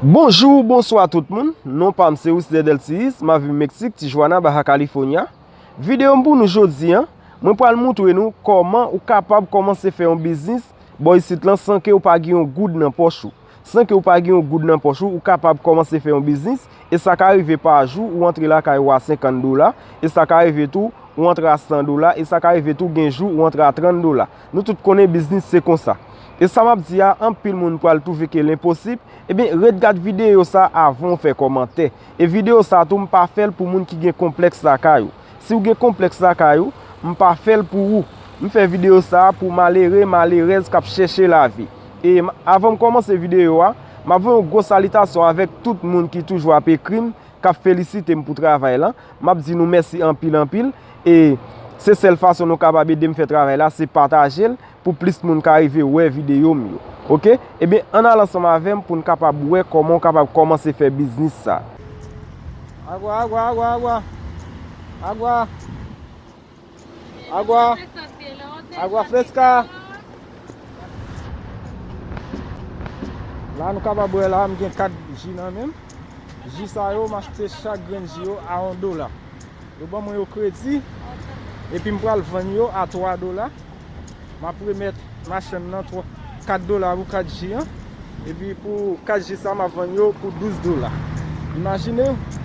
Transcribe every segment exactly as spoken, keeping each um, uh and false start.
Bonjou, bonswa tout moun. Non pa m se Wisler Delcius, m ap viv Meksik, Tijuana, Baja California. Videyo m pou nou jodi a, mwen pral moutre nou kòman ou kapab kòmanse fè yon biznis bò isit lan san ke w pa gen yon goud nan pòch ou. San ke w pa gen yon goud nan pòch ou, ou kapab kòmanse fè yon biznis, e sa ka rive pa jou, ou antre lakay ou a senkant dola, e sa ka rive tou, ou antre a san dola, e sa ka rive tou, gen jou, ou antre a trant dola. Nou tout konnen biznis se konsa. E sa m ap di a, anpil moun pral twouve ke l enposib, ebyen, ret gad videyo sa avan w fè kòmantè. E videyo sa tou, m pa fè l pou moun ki gen konplèks lakay ou. Si w gen konplèks lakay ou, m pa fè l pou ou. M fè videyo sa a pou malere, malerèz k ap chèche lavi. E m, avan m kòmanse videyo a, m ap voye yon gwo salitasyon avèk tout moun ki toujou ap ekri m, k ap felisite m pou travay lan. M ap di nou mèsi anpil, anpil. E se sèl fason nou kapab ede m fè travay la, se pataje l pou plis moun ka rive wè videyo m yo. Oke? Ebyen, ann al ansanm avè m pou n kapab wè kòman w kapab kòmanse fè biznis sa. Agua, agua, agua, agua. Agua. Agua. Agua fresca. La nou kapab wè la, m gen kat ji nan men m. Ji sa yo, m achte chak grenn ji yo a yon dola. Yo ban mwen yo kredi, epi m pral vann yo a twa dola. M ap remèt machann nan twa, kat dola pou kat ji an. Epi pou kat ji sa, m ap vann yo pou douz dola. Imajine w,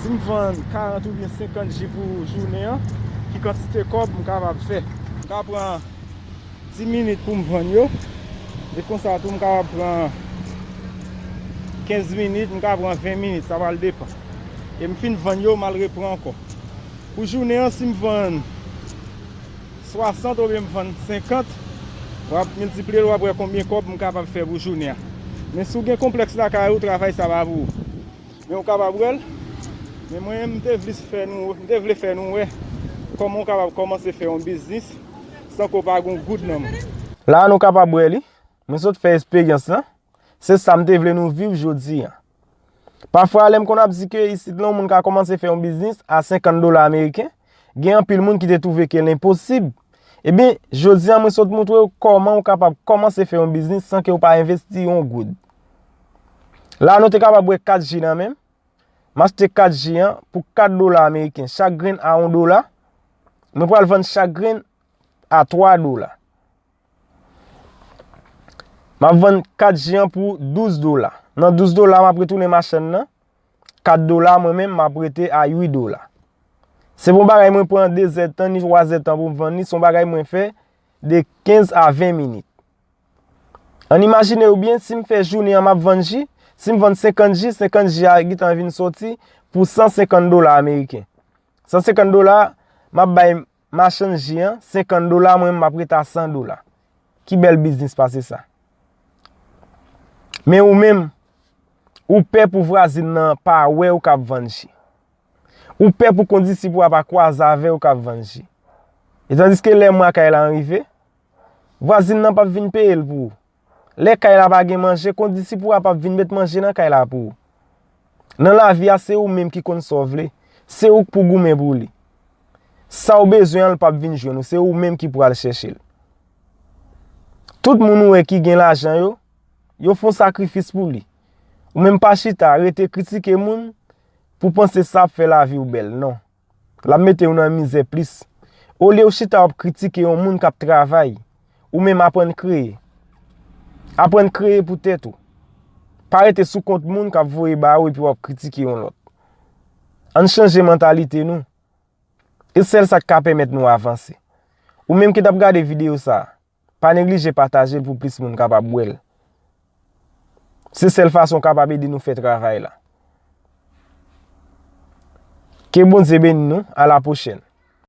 si m vann karant oubyen senkant ji pou jounen an, ki kantite kòb m kapab fè? M ka pran dis minit pou m vann yo. E konsa tou, m kapab pran kenz minit, m ka pran ven minit, sa pral depann. E m fin vann yo, m al repran ankò. Pou jounen an, si m vann swasant oubyen m vann senkant, w ap miltipliye l, w ap wè konbyen kòb m kapab fè pou jounen an. Men si w gen konplèks lakay ou, travay sa pa pou ou. Men w kapab wè l. Men mwen, m te vle fè nou, m te vle fè nou wè kòman w kapab kòmanse fè yon biznis san ke w pa gen yon goud nan men w. La a nou kapab wè li. Mwen sot fè esperyans lan. Se sa m te vle nou viv jodi a. Pafwa, lè m konn ap di ke isit lan, yon moun ka kòmanse fè yon biznis a senkant dola ameriken, gen anpil moun ki te twouve ke l enposib. Ebyen, jodi a, mwen sot moutre w kòman w kapab kòmanse fè yon biznis san ke w pa envesti yon goud. La, nou te kapab wè kat ji nan men m. M achte kat ji an pou kat dola ameriken, chak grenn a yon dola. Mwen pral vann chak grenn a twa dola. M ap vann kat ji an pou douz dola. Nan douz dola, m ap retounen machann nan kat dola, mwen menm, m ap rete a uit dola. Se pa yon bagay mwen pran de zèdtan ni twa zèdtan pou m vann li, se yon bagay mwen fè de kenz a ven minit. Ann imajine w byen, si m fè jounen an, m ap vann ji, si m vann senkant ji, senkant ji a gentan vin soti pou san senkant dola ameriken. San senkant dola, m ap bay machann ji an senkant dola, mwen menm m ap rete a san dola. Ki bèl biznis pase sa? Men ou menm, ou pè pou vwazin nan pa wè w k ap vann ji. Ou pè pou kondisip ou a pa kwaze avè w k ap vann ji. E tandiske lè mwa kay la an rive, vwazin nan p ap vin peye l pou ou. Lè kay la pa gen manje, kondisip ou a p ap vin met manje nan kay la pou ou. Nan lavi a, se ou menm ki konn sa w vle. Se ou k pou goumen pou li. Sa w bezwen an, l p ap vin jwenn ou. Se ou menm ki pou al chèche l. Tout moun ou wè ki gen lajan yo, yo fè yon sakrifis pou li. Ou menm pa chita, rete kritike moun pou panse sa ap fè lavi w bèl. Non. L ap mete w nan mizè plis. Olye w chita w ap kritike yon moun k ap travay, ou menm aprann kreye. Aprann kreye pou tèt ou. Pa rete sou kont moun k ap voye ba ou epi w ap kritike yon lòt. Ann chanje mantalite nou. E sèl sa k ka pèmèt nou avanse. Ou menm ki t ap gade videyo sa a, pa neglije pataje l pou plis moun kapab wè l. Se sèl fason w kapab ede nou fè travay la. Ke Bondye beni nou. A la pwochèn.